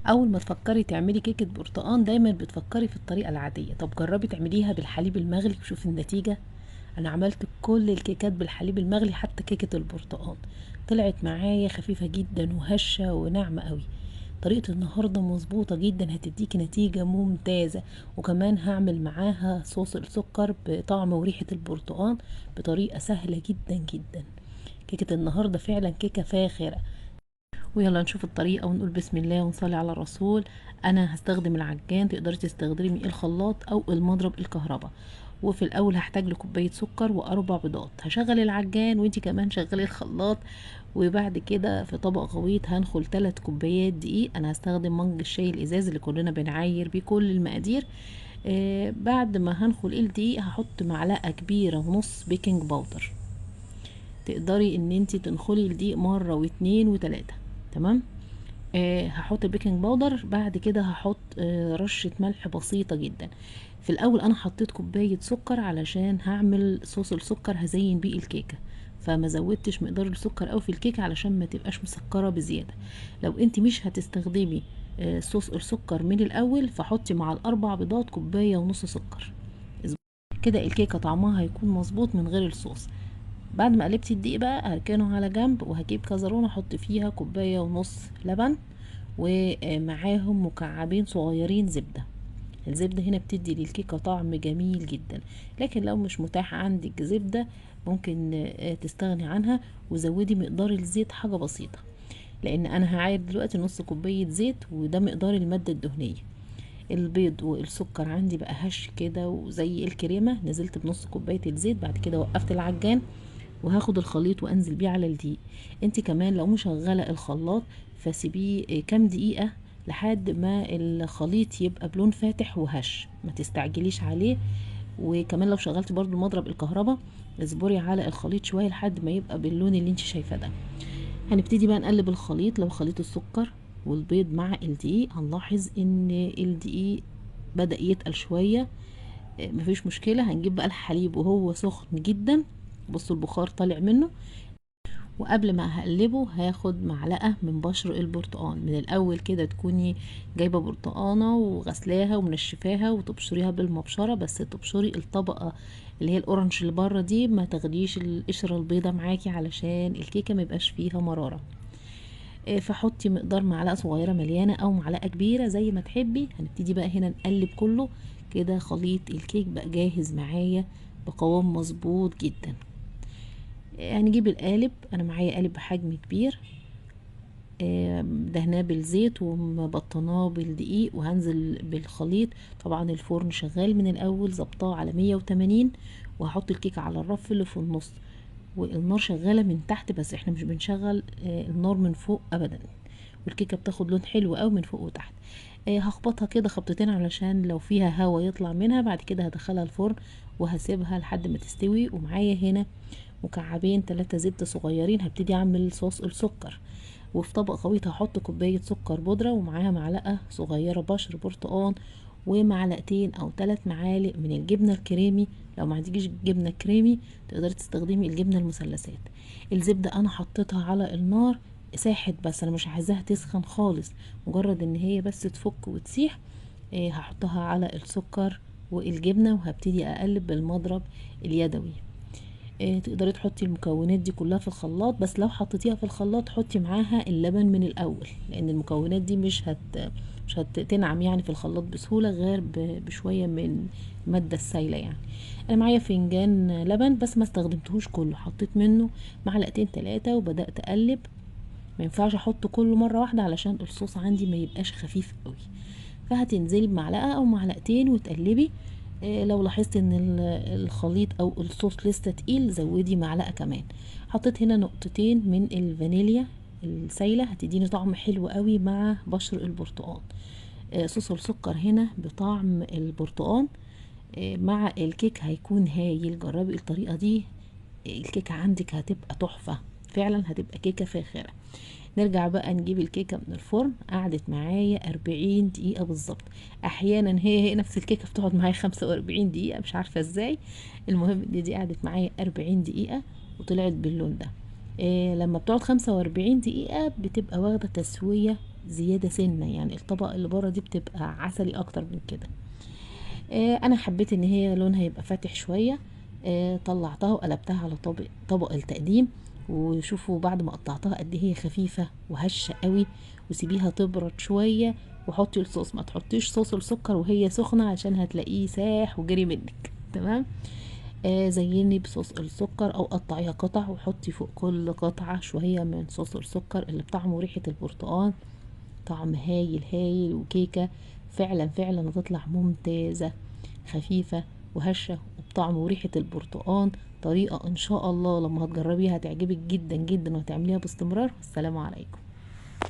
اول ما تفكري تعملي كيكة برتقان دايما بتفكري في الطريقة العاديه. طب جربي تعمليها بالحليب المغلي وشوفي النتيجه. انا عملت كل الكيكات بالحليب المغلي حتى كيكة البرتقان طلعت معايا خفيفة جدا وهشه وناعمه قوي. طريقه النهارده مظبوطة جدا، هتديكي نتيجة ممتازه، وكمان هعمل معاها صوص السكر بطعم وريحه البرتقان بطريقة سهلة جدا جدا. كيكة النهارده فعلا كيكة فاخره. ويلا نشوف الطريقة ونقول بسم الله ونصلي على الرسول. انا هستخدم العجان، تقدري تستخدمي الخلاط او المضرب الكهرباء. وفي الاول هحتاج لكوبايه سكر واربع بيضات. هشغل العجان وانتي كمان شغلي الخلاط. وبعد كده في طبق غويط هنخل 3 كوبايات دقيق. انا هستخدم منج الشاي الازاز اللي كلنا بنعاير بيه كل المقادير. بعد ما هنخل الدقيق هحط معلقه كبيرة ونص baking powder. تقدري ان انتي تنخلي الدقيق مرة واتنين وتلاتة، تمام. هحط ال baking powder. بعد كده هحط رشة ملح بسيطة جدا. في الاول انا حطيت كوباية سكر علشان هعمل صوص السكر هزين بيه الكيكة، فما زودتش مقدار السكر قوي في الكيكة علشان ما تبقاش مسكرة بزيادة. لو انت مش هتستخدمي صوص السكر من الاول فحطي مع الاربع بيضات كوباية ونص سكر. كده الكيكة طعمها هيكون مظبوط من غير الصوص. بعد ما قلبت الدقيق بقى هركنه على جنب، وهجيب كزرونه احط فيها كوباية ونص لبن ومعاهم مكعبين صغيرين زبدة. الزبدة هنا بتدي للكيكه طعم جميل جدا، لكن لو مش متاح عندك زبدة ممكن تستغني عنها وزودي مقدار الزيت حاجة بسيطة، لان انا هعاير دلوقتي نص كوباية زيت وده مقدار المادة الدهنية. البيض والسكر عندي بقى هش كده وزي الكريمة، نزلت بنص كوباية الزيت. بعد كده وقفت العجان وهاخد الخليط وانزل بيه على الدقيق. انت كمان لو مشغله الخلاط فسيبيه كام دقيقة لحد ما الخليط يبقى بلون فاتح وهش، ما تستعجليش عليه. وكمان لو شغلتي برضو مضرب الكهرباء اصبري على الخليط شوية لحد ما يبقى باللون اللي انت شايفاه ده. هنبتدي بقى نقلب الخليط. لو خليط السكر والبيض مع الدقيق هنلاحظ ان الدقيق بدأ يتقل شوية، مفيش مشكلة. هنجيب بقى الحليب وهو سخن جدا، بصوا البخار طالع منه. وقبل ما هقلبه هاخد معلقة من بشر البرتقان. من الاول كده تكوني جايبة برتقانة وغسلاها ومنشفاها وتبشريها بالمبشرة، بس تبشري الطبقة اللي هي الاورنج اللي بره دي، ما تاخديش القشرة البيضة معاكي علشان الكيكة ما يبقاش فيها مرارة. فحطي مقدار معلقة صغيرة مليانة او معلقة كبيرة زي ما تحبي. هنبتدي بقى هنا نقلب كله كده. خليط الكيك بقى جاهز معايا بقوام مظبوط جدا. هنجيب القالب، انا معايا قالب بحجم كبير، دهناه بالزيت ومبطناه بالدقيق، وهنزل بالخليط. طبعا الفرن شغال من الاول، ظبطاه على 180، وهحط الكيكه على الرف اللي في النص، والنار شغالة من تحت، بس احنا مش بنشغل النار من فوق ابدا. والكيكه بتاخد لون حلو قوي من فوق وتحت. هخبطها كده خبطتين علشان لو فيها هوا يطلع منها. بعد كده هدخلها الفرن وهسيبها لحد ما تستوي. ومعايا هنا مكعبين 3 زبدة صغيرين. هبتدي اعمل صوص السكر. وفي طبق غويط هحط كوباية سكر بودرة ومعاها معلقة صغيرة بشر برتقان ومعلقتين او 3 معالق من الجبنة الكريمي. لو ما عندكيش جبنة كريمي تقدري تستخدمي الجبنة المثلثات. الزبدة انا حطيتها على النار ساحت، بس انا مش عايزاها تسخن خالص، مجرد ان هي بس تفك وتسيح. هحطها على السكر والجبنة وهبتدي اقلب بالمضرب اليدوي. تقدري تحطي المكونات دي كلها في الخلاط، بس لو حطيتيها في الخلاط حطي معاها اللبن من الاول، لان المكونات دي مش هتنعم في الخلاط بسهولة غير بشوية من المادة السايلة. انا معايا فنجان لبن بس ما استخدمتهوش كله، حطيت منه معلقتين 3 وبدأت اقلب. ما ينفعش احطه كله مرة واحدة علشان الصوص عندي ما يبقاش خفيف قوي، فهتنزلي بمعلقة او معلقتين وتقلبي. لو لاحظت ان الخليط او الصوص لسه تقيل زودي معلقة كمان. حطيت هنا نقطتين من الفانيليا السايلة، هتديني طعم حلو قوي مع بشر البرتقال. صوص السكر هنا بطعم البرتقال، مع الكيك هيكون هايل. جربي الطريقة دي، الكيكة عندك هتبقى تحفة، فعلا هتبقى كيكة فاخرة. نرجع بقى نجيب الكيكة من الفرن. قعدت معايا 40 دقيقة بالظبط. احيانا هي نفس الكيكة بتقعد معايا 45 دقيقة، مش عارفة ازاي. المهم ان دي قعدت معايا 40 دقيقة وطلعت باللون ده. لما بتقعد 45 دقيقة بتبقى واخدة تسوية زيادة سنة، يعني الطبقة اللي بره دي بتبقى عسلي اكتر من كده. انا حبيت ان هي لونها يبقى فاتح شوية. طلعتها وقلبتها على طبق التقديم، وشوفوا بعد ما قطعتها قد ايه هي خفيفة وهشه قوي. وسيبيها تبرد شوية وحطي الصوص، ما تحطيش صوص السكر وهي سخنة عشان هتلاقيه ساح وجري منك. تمام. زيني بصوص السكر او قطعيها قطع وحطي فوق كل قطعه شوية من صوص السكر اللي بطعمه ريحه البرتقال، طعم هايل هايل. وكيكه فعلا فعلا هتطلع ممتازة، خفيفة وهشه وبطعم وريحه البرتقال. طريقه ان شاء الله لما هتجربيها هتعجبك جدا جدا وهتعمليها باستمرار. والسلام عليكم.